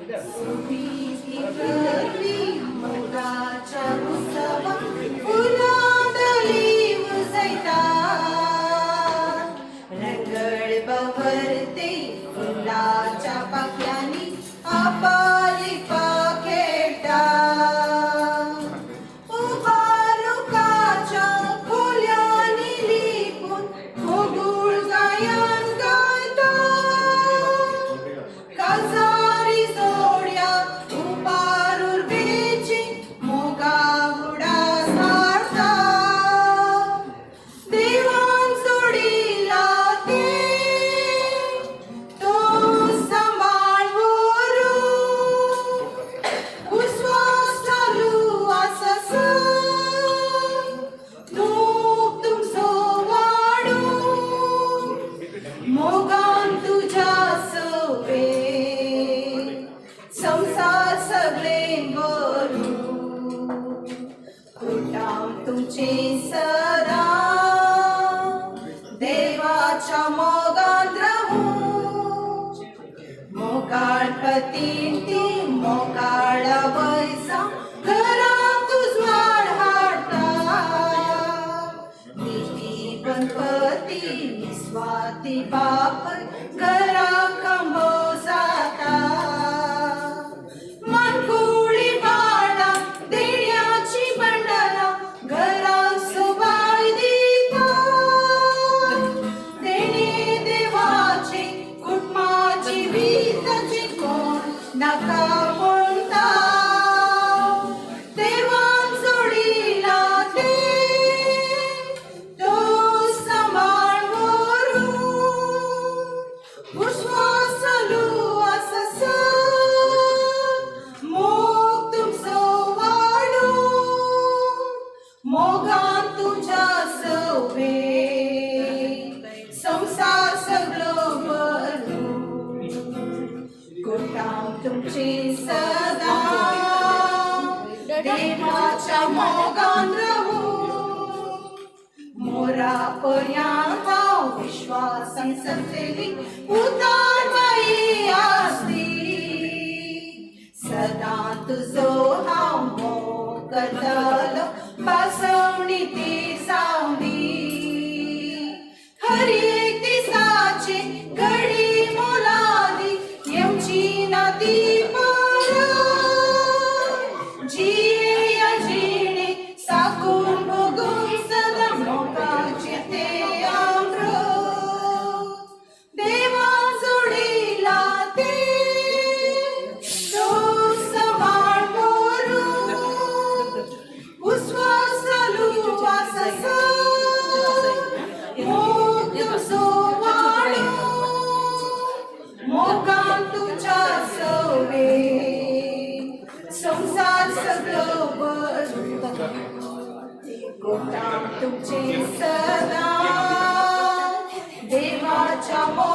सोबीत करली मोगाच्या उत्सवा फुलांदली उजळता, रंगळ बवरते फुलाच्या पाख्यांनी आपालिपा खेळटा. उबा रुखाच्या खोल्यांनी लिपून कोगूळ गायन गायता, काजारी जोड्या उपार उर्बेची मोगा उडास हाडता. देवान जोडिला ते तो सांबाळ व्हरू, विस्वास चालू आसा मोग तुमचो वाडू, मोगान तुज्या सवे संसार सगळे बरू. कुटाम तुमचे सदा देवाच्या मोगान राहू, मोगाळ पतीन ती मोगाळ वयसा घरात उजवाड हाडटा. नीती गणपती निस्वार्थी बाप घरा खांबो जाता. माणकुली बाळां देण्याची बंडलां घराक सोबाय दिता. देणे देवाचे कुटुंबाची विताची कोण नाका म्हणटा. देवान जोडिला ते तो सांबाळ व्हरू, विश्वास चालू आसा मोग तुमचो वाडू, मोगान तुझ्या सवे संसार सगळो बरू. कुटाम तुमचे सदा देवाच्या मोगान राहू, मोरा पर्यांत हांव विश्वासान चलतली उतार बाई आसती. सदां तुजो हांव मोग करतलो, पासवणी ती जावंदी. हर एक दिसाची घडी मोलादी, येवची ना ती परत. जिया जिणे साकून भोगून सदां मोगाचे ते अमृत. देवान जोडिला ते तो सांबाळ करू, विश्वास चालू आसा मोग तुमचो वाडू, मोगान तुझ्या सवे संसार सगळो बरू. कुटाम तुमचे सदा देवाच्या मोगान.